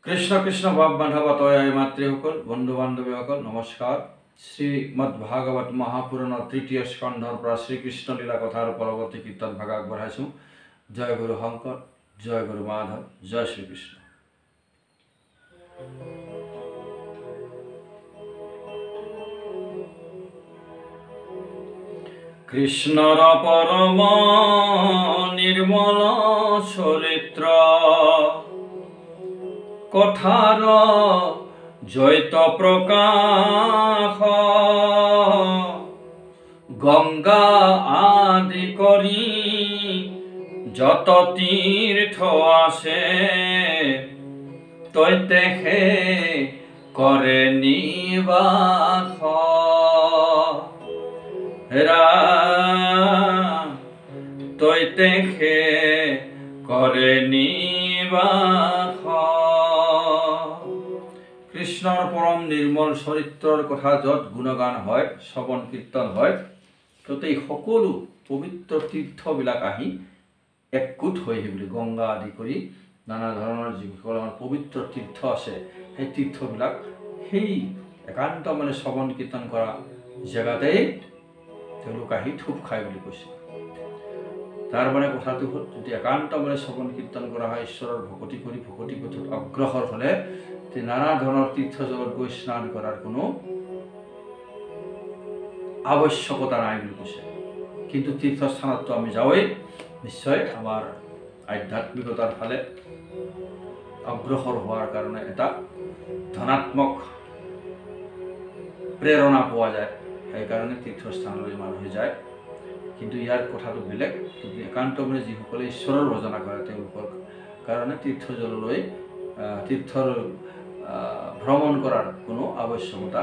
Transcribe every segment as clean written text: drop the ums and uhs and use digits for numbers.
কৃষ্ণ কৃষ্ণ বাপ বান্ধৱ তয় মাতৃসকল, বন্ধু বান্ধৱীসকল, নমস্কাৰ। শ্ৰীমদ ভাগৱত মহাপুৰাণৰ তৃতীয় স্কন্ধৰ পৰা শ্ৰীকৃষ্ণ লীলা কথাৰ পৰৱৰ্তী কীৰ্তন ভাগ আগবঢ়াইছোঁ। জয় গুৰু শংকৰ, জয় গুৰু মাধৱ, জয় শ্ৰীকৃষ্ণ। কৃষ্ণৰ পৰম নিৰ্মল চৰিত্ৰ কথাৰ জৈত প্ৰকাশ, গংগা আদি কৰি যত তীৰ্থ আছে তৈতে সে কৰে নিবাস। হেৰা তৈতে সে কৰে নিবাস। কৃষ্ণৰ পৰম নিৰ্মল চৰিত্ৰৰ কথা য'ত গুণগান হয়, শ্ৰৱণ কীৰ্তন হয়, ততেই সকলো পবিত্ৰ তীৰ্থবিলাক আহি একগোট হৈ বুলি গংগা আদি কৰি নানা ধৰণৰ যিসকল আমাৰ পবিত্ৰ তীৰ্থ আছে, সেই তীৰ্থবিলাক সেই একান্ত মানে শ্ৰৱণ কীৰ্তন কৰা জেগাতেই তেওঁলোক আহি থূপ খায় বুলি কৈছে। তাৰ মানে কথাটো হ'ল, যদি একান্ত মানে শ্ৰৱণ কীৰ্তন কৰা হয়, ঈশ্বৰৰ ভকতি কৰি ভকতি পথত অগ্ৰসৰ হ'লে নানা ধৰণৰ তীৰ্থজলত গৈ স্নান কৰাৰ কোনো আৱশ্যকতা নাই বুলি কৈছে। কিন্তু তীৰ্থস্থানততো আমি যাওঁৱেই, নিশ্চয় আমাৰ আধ্যাত্মিকতাৰ ফালে অগ্ৰসৰ হোৱাৰ কাৰণে এটা ধনাত্মক প্ৰেৰণা পোৱা যায়, সেইকাৰণে তীৰ্থস্থানলৈ মানুহে যায়। কিন্তু ইয়াৰ কথাটো বেলেগ। কিন্তু একান্ত মানে যিসকলে ঈশ্বৰৰ ভজনা কৰে তেওঁলোকৰ কাৰণে তীৰ্থজললৈ তীৰ্থৰ ভ্ৰমণ কৰাৰ কোনো আৱশ্যকতা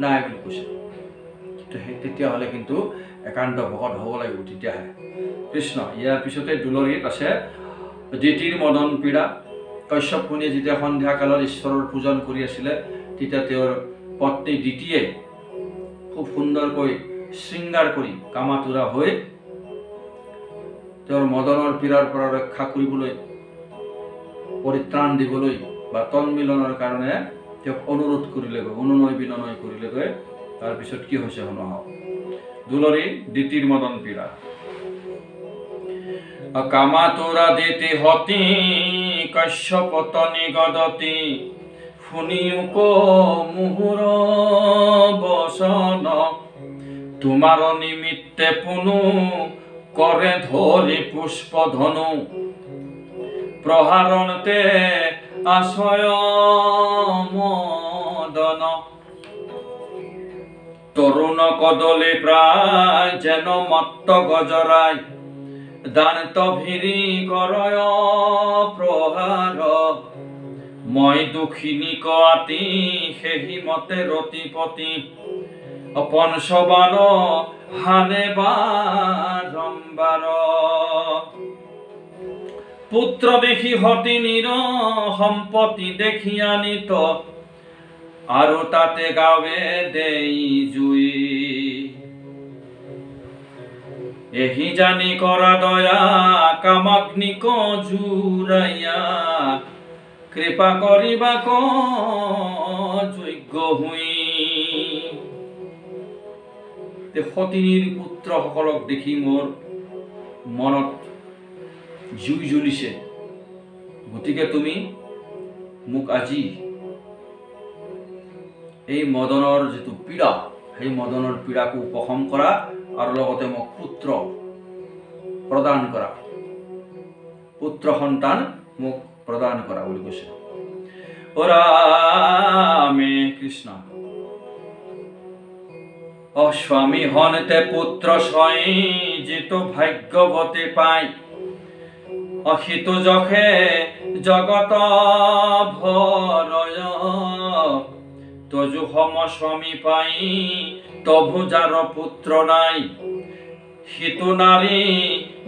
নাই বুলি কৈছে। কিন্তু সেই তেতিয়াহ'লে কিন্তু একান্ত ভকত হ'ব লাগিব তেতিয়াহে। কৃষ্ণ। ইয়াৰ পিছতে দুলৰিত আছে দ্বিতীৰ মদন পীড়া। কশ্যপ মুনিয়ে যেতিয়া সন্ধিয়াকালত ঈশ্বৰৰ পূজন কৰি আছিলে, তেতিয়া তেওঁৰ পত্নী দ্বিতীয়ে খুব সুন্দৰকৈ শৃংগাৰ কৰি কামাতুৰা হৈ তেওঁৰ মদনৰ পীড়াৰ পৰা ৰক্ষা কৰিবলৈ, পৰিত্ৰাণ দিবলৈ বা তন্মিলনৰ কাৰণে তেওঁক অনুৰোধ কৰিলেগৈ, অনুনয় বিনয় কৰিলেগৈ। তাৰপিছত কি হৈছে শুনা হওক। দুলৰি দ্বিতীৰ মদন পীড়া। কামাতুৰা দিতি হতি কশ্যপতনি গদতি, শুনিও মুহুৰ বচন, তোমাৰ নিমিত্তে পুনু কৰে ধৰি পুষ্পধনু, প্ৰহাৰণতে আশয় মদন। তৰুণ কদলী প্ৰায় যেন মত্ত গজৰাই, দান্ত ভিৰি কৰয় প্ৰহাৰ, মই দুখিনী আতি সেহি মতে ৰতিপতি, পঞ্চবান হানে বাৰম্বাৰ। পুত্ৰ দেখি সতিনীৰ সম্পত্তি দেখি আনিত, আৰু তাতে গাৱে দেই জুই। এহি জানি কৰা দয়া কামাগ্নিক জুৰাইয়া, কৃপা কৰিবাক যোগ্য হুই। সতিনীৰ পুত্ৰসকলক দেখি মোৰ মনত জুই জ্বলিছে, গতিকে তুমি মোক আজি এই মদনৰ যিটো পীড়া, সেই মদনৰ পীড়াকো উপশম কৰা আৰু লগতে মোক পুত্ৰ প্ৰদান কৰা, পুত্ৰ সন্তান মোক প্ৰদান কৰা বুলি কৈছে। ৰামে কৃষ্ণ। অস্বামী হনতে পুত্ৰ ছয় যিটো ভাগ্যৱতী পায়, অসিত যশে জগত ভৰয়, তজু সম স্বামী পাই তভু যাৰ পুত্ৰ নাই, সিটো নাৰী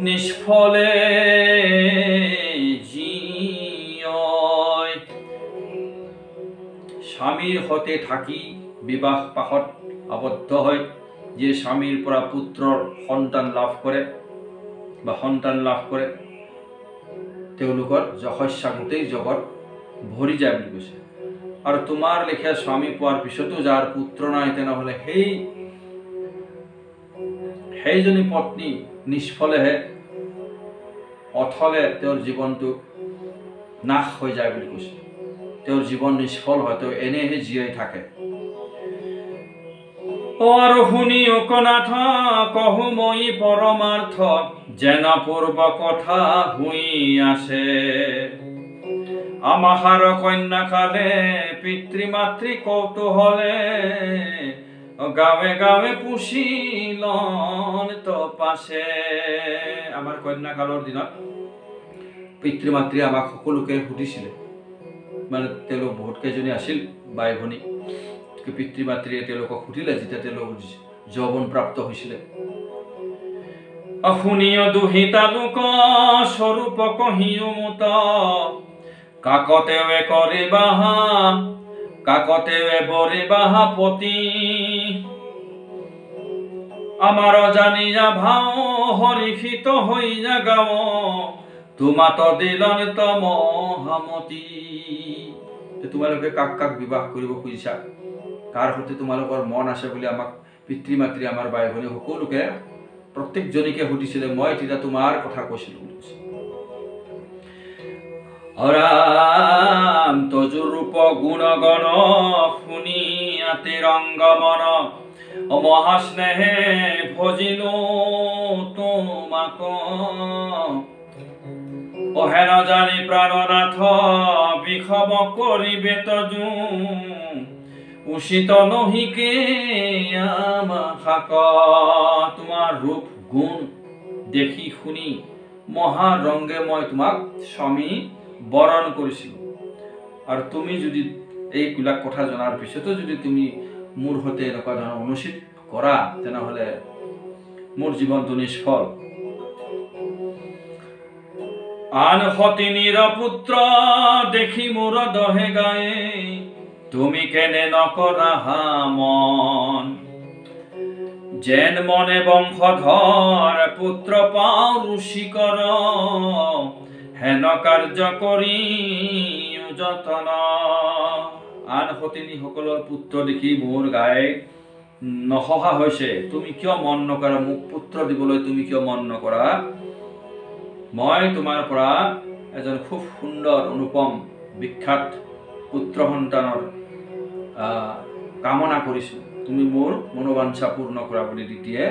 নিষ্ফলে জীয়। স্বামীৰ সতে থাকি বিবাহ পাশত আবদ্ধ হৈ যে স্বামীৰ পৰা পুত্ৰৰ সন্তান লাভ কৰে বা সন্তান লাভ কৰে, তেওঁলোকৰ যশস্যা গোটেই জগত ভৰি যায় বুলি কৈছে। আৰু তোমাৰ লেখীয়া স্বামী পোৱাৰ পিছতো যাৰ পুত্ৰ নাই, তেনেহ'লে সেইজনী পত্নী নিষ্ফলেহে অথলে তেওঁৰ জীৱনটো নাশ হৈ যায় বুলি কৈছে। তেওঁৰ জীৱন নিষ্ফল হয়, তেওঁ এনেহে জীয়াই থাকে। আৰু শুনিও নাথ কহো মই পৰমাৰ্থ, যেন পূৰ্ব কথা হুই আছে। আমাহাৰ কন্যাকালে পিতৃ মাতৃ কৌতূহলে, গাঁৱে গাঁৱে পুষিলন্ত পাছে। আমাৰ কন্যাকালৰ দিনত পিতৃ মাতৃয়ে আমাক সকলোকে সুধিছিলে, মানে তেওঁলোক বহুত কেইজনী আছিল বাই ভনী, পিতৃ মাতৃয়ে তেওঁলোকক সুধিলে যেতিয়া তেওঁলোক যৌৱন প্ৰাপ্ত হৈছিলে। শুনিও দুহিতা লোক স্বৰূপ কহিও মোত, কাকতেৱে কৰিবাহা কাকতেৱে বৰিবাহা পতি। আমাৰ জানিয়া ভাও হৰিষিত হইয়া গাও, তোমাত দিলন্ত মহামতি। তোমালোকে কাক কাক বিবাহ কৰিব খুজিছা, কাৰ সৈতে তোমালোকৰ মন আছে বুলি আমাক পিতৃ মাতৃ আমাৰ বাই ভনী সকলোকে প্ৰত্যেকজনীকে সুধিছিলে। মই তেতিয়া তোমাৰ কথা কৈছিলোঁ বুলি কৈছে। ৰাম তজু ৰূপ গুণ গণ শুনি আতি ৰংগ মন, মহাস্নেহে ভজিলো তোমাক। অহেন জানি প্ৰাণনাথ বিষম কৰিবে তজু, উচিত নহিকে আমাক। তোমাৰ ৰূপ গুণ দেখি শুনি মহাৰংগে মই তোমাক স্বামী বৰণ কৰিছিলোঁ, আৰু তুমি যদি এইবিলাক কথা জনাৰ পিছতো যদি তুমি মোৰ সৈতে এনেকুৱা ধৰণৰ অনুচিত কৰা, তেনেহ'লে মোৰ জীৱনটো নিষ্ফল। আন সতিনীৰ পুত্ৰ দেখি মোৰ দহে গায়ে, তুমি কেনে নকৰা মন। যেন মনে বংশধৰ পুত্ৰ পাওঁ ৰুচিকৰ, হেন কাৰ্য কৰি যতন। আন সতিনীসকলৰ পুত্ৰ দেখি মোৰ গায়ে নসহা হৈছে, তুমি কিয় মন নকৰা মোক পুত্ৰ দিবলৈ, তুমি কিয় মন নকৰা? মই তোমাৰ পৰা এজন খুব সুন্দৰ অনুপম বিখ্যাত পুত্ৰ সন্তানৰ কামনা কৰিছোঁ, তুমি মোৰ মনোবাঞ্ছা পূৰ্ণ কৰা বুলি দ্বিতীয়ে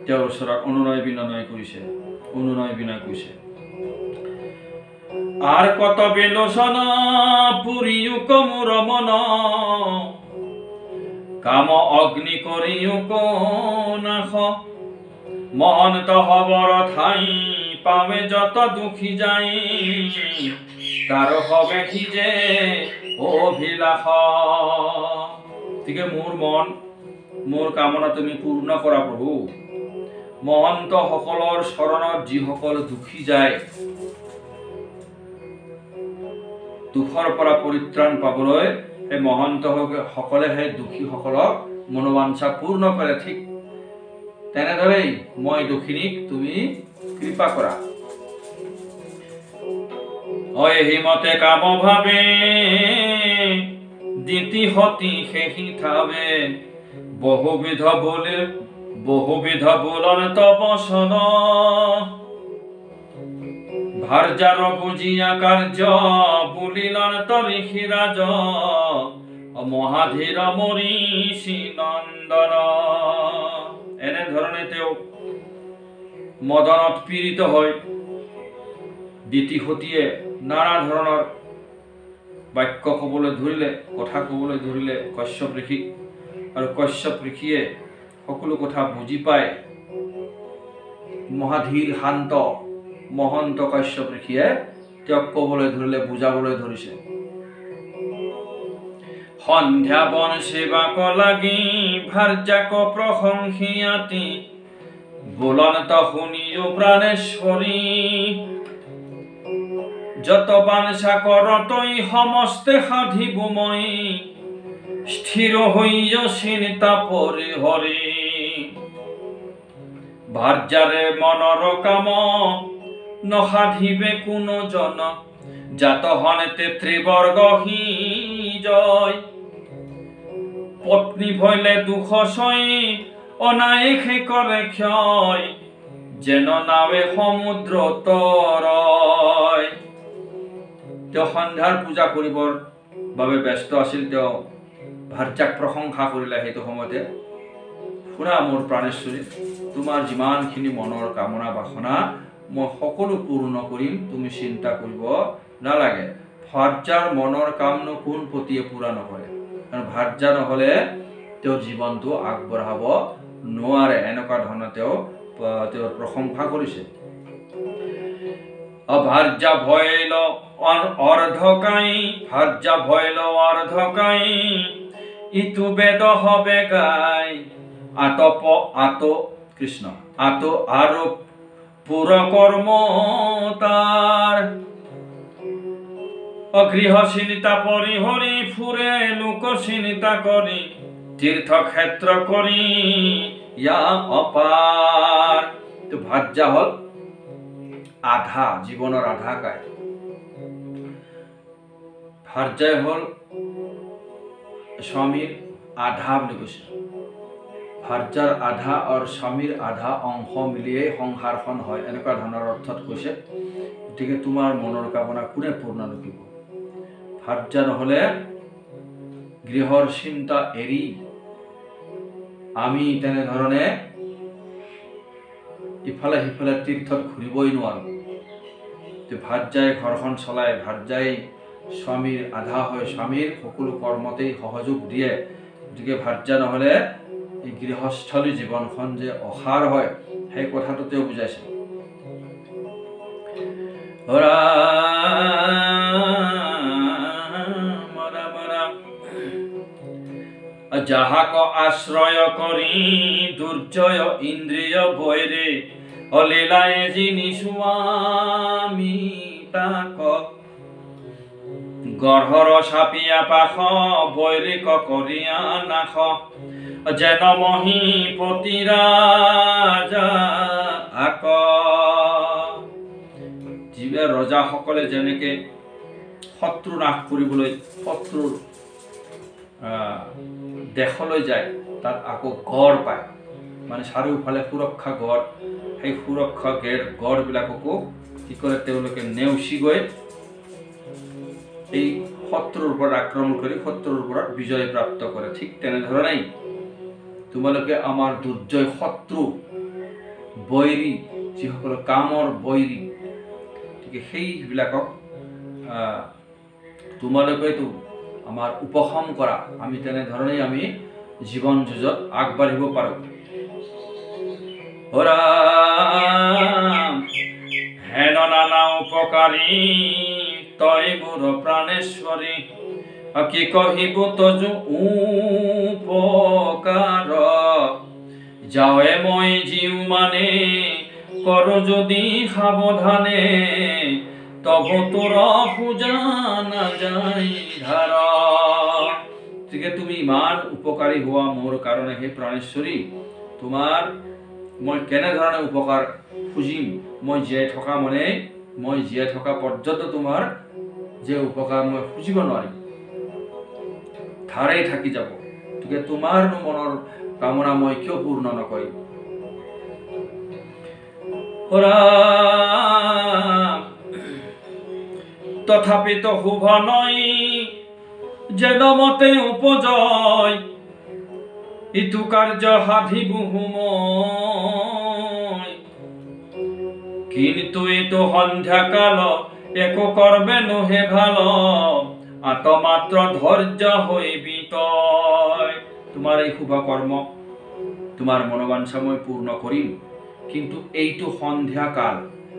তেওঁৰ ওচৰত অনুনয় বিনয় কৰিছে, অনুনয় বিনয় কৰিছে। আৰ কত বিলোচন পুৰিয়ুক মোৰ মন, কাম অগ্নি কৰিয়ুক নাশ। মহন্ত হবৰ ঠাই পাৱে যত দুখী যায়, তাৰ হবে সিজে অভিলাষ। গতিকে মোৰ মন মোৰ কামনা তুমি পূৰ্ণ কৰা প্ৰভু। মহন্তসকলৰ চৰণত যিসকল দুখী যায়, দুখৰ পৰা পৰিত্ৰাণ পাবলৈ সেই মহন্তসকলে সেই দুখীসকলক মনোবাঞ্ছা পূৰ্ণ কৰে। ঠিক তেনেদৰেই মই দুখিনীক তুমি কৃপা কৰা। এহিমতে কাম ভাবে দিতি সতী সেহি থাবে, বহুবিধ বলে বহুবিধ বোলন্ত বচন। ভাৰ্যাৰ বুজিয়া কাৰ্য বুলিলন্ত ঋষিৰাজ, মহাধীৰ মৰীষি নন্দন। এনেধৰণে তেওঁ মদনত পীড়িত হৈ দিতি সতীয়ে নানা ধৰণৰ বাক্য ক'বলৈ ধৰিলে, কথা ক'বলৈ ধৰিলে কশ্যপ ঋষিক। আৰু কশ্যপ ঋষিয়ে সকলো কথা বুজি পাই মহাধীৰ শান্ত মহন্ত কশ্যপ ঋষিয়ে তেওঁক ক'বলৈ ধৰিলে, বুজাবলৈ ধৰিছে। সন্ধ্যা বন সেৱাক লাগি ভাৰ্যাক প্ৰশংসিয়াতি, বোলন্ত শুনিও প্ৰাণেশ্বৰী। যত বাঞ্ছা কৰতৈ সমস্তে সাধিব মই, স্থিৰ হৈ চিন্তা পৰিহৰি। ভাৰ্যাৰে মনৰ কাম নসাধিবে কোনো জন, জাত হনেতে ত্ৰিবৰ্গ জয়। পত্নী ভৈলে দুখ সই অনায়াসে কৰে ক্ষয়, যেন নাৱে সমুদ্ৰ তৰয়। তেওঁ সন্ধ্যাৰ পূজা কৰিবৰ বাবে ব্যস্ত আছিল। তেওঁ ভাৰ্যাক প্ৰশংসা কৰিলে সেইটো সময়তে, শুনা মোৰ প্ৰাণেশ্বৰী, তোমাৰ যিমানখিনি মনৰ কামনা বাসনা মই সকলো পূৰ্ণ কৰিম, তুমি চিন্তা কৰিব নালাগে। ভাৰ্যাৰ মনৰ কামনো কোন পতিয়ে পূৰা নকৰে? কাৰণ ভাৰ্যা নহ'লে তেওঁৰ জীৱনটো আগবঢ়াব নোৱাৰে। এনেকুৱা ধৰণে তেওঁ তেওঁৰ প্ৰশংসা কৰিছে। ভাৰ্যা ভৈল অৰ্ধকাই, ভাৰ্যা ভৈল অৰ্ধকাই, ইটো বেদ হবে গাই। আতপ আত কৃষ্ণ আত আৰু পুৰ কৰ্ম তাৰ। গৃহ চিন্তা পৰিহৰি ফুৰে লোক চিন্তা কৰি, তীৰ্থক্ষেত্ৰ কৰি ইয়া অপাৰ। তো ভাৰ্যা হ'ল আধা, জীৱনৰ আধা কায়। ভাৰ্যাই হ'ল স্বামীৰ আধা বুলি কৈছে। ভাৰ্যাৰ আধা আৰু স্বামীৰ আধা অংশ মিলিয়েই সংসাৰখন হয়, এনেকুৱা ধৰণৰ অৰ্থত কৈছে। গতিকে তোমাৰ মনৰ কামনা কোনে পূৰ্ণ নকৰিব? ভাৰ্যা নহ'লে গৃহৰ চিন্তা এৰি আমি তেনেধৰণে ইফালে সিফালে তীৰ্থত ঘূৰিবই নোৱাৰোঁ। ভাৰ্যাই ঘৰখন চলায়, ভাৰ্যাই স্বামীৰ আধা হৈ স্বামীৰ সকলো কৰ্মতেই সহযোগ দিয়ে। গতিকে ভাৰ্যা নহ'লে এই গৃহস্থলী জীৱনখন যে অসাৰ হয়, সেই কথাটো তেওঁ বুজাইছে। যাহাক আশ্ৰয় কৰি দুৰ্জয় ইন্দ্ৰিয় বৈৰে, অলীলায় যিনি স্বামী তাক। গৰ্ভৰ চাপিয়া পাশ বৈৰিক কৰিয়া নাশ, যেন মহীপতি ৰাজা আক। যিবিলাক ৰজাসকলে যেনেকে শত্ৰু নাশ কৰিবলৈ শত্ৰুৰ দেশলৈ যায়, তাত আকৌ গড় পায়, মানে চাৰিওফালে সুৰক্ষা গড়। সেই সুৰক্ষা গড়বিলাককো কি কৰে তেওঁলোকে নেওচি গৈ এই শত্ৰুৰ ওপৰত আক্ৰমণ কৰি শত্ৰুৰ ওপৰত বিজয় প্ৰাপ্ত কৰে। ঠিক তেনেধৰণেই তোমালোকে আমাৰ দুৰ্জয় শত্ৰু বৈৰী, যিসকল কামৰ বৈৰী, গতিকে সেইবিলাকক তোমালোকেতো আমাৰ উপশম কৰা। আমি তেনেধৰণেই আমি জীৱন যুঁজত আগবাঢ়িব পাৰোঁ। ৰাম হেন নানা উপকাৰী তই মোৰ প্ৰাণেশ্বৰী, কি কহিব তজু উপকাৰ। যাৱে মই জীউ মানে কৰো যদি সাৱধানে, তব তোৰ পূজা নাযায় ধাৰ। গতিকে তুমি ইমান উপকাৰী হোৱা মোৰ কাৰণে, সেই প্ৰাণেশ্বৰী, তোমাৰ মই কেনেধৰণে উপকাৰ খুজিম? মই জীয়াই থকা মানে মই জীয়াই থকা পৰ্যন্ত তোমাৰ যে উপকাৰ মই খুজিব নোৱাৰিম, ধাৰেই থাকি যাব। গতিকে তোমাৰনো মনৰ কামনা মই কিয় পূৰ্ণ নকৰিম? তথাপিতো শুভ নয় যেন মতে উপজয়, ইটো কাৰ্য সাধিব মই। কিন্তু ইটো সন্ধ্যাকাল একো কৰ্মে নোহে ভাল, আত্মাত্ৰ ধৈৰ্য হৈবি তই। তোমাৰ এই শুভ কৰ্ম, তোমাৰ মনোবাঞ্ছা মই পূৰ্ণ কৰিম, কিন্তু এইটো সন্ধ্যাকাল,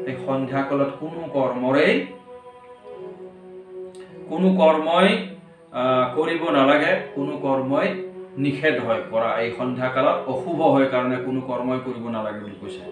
এই সন্ধ্যাকালত কোনো কৰ্মই কৰিব নালাগে, কোনো কৰ্মই নিষেধ হয় কৰা। এই সন্ধ্যাকালত অশুভ হয় কাৰণে কোনো কৰ্মই কৰিব নালাগে বুলি কৈছে।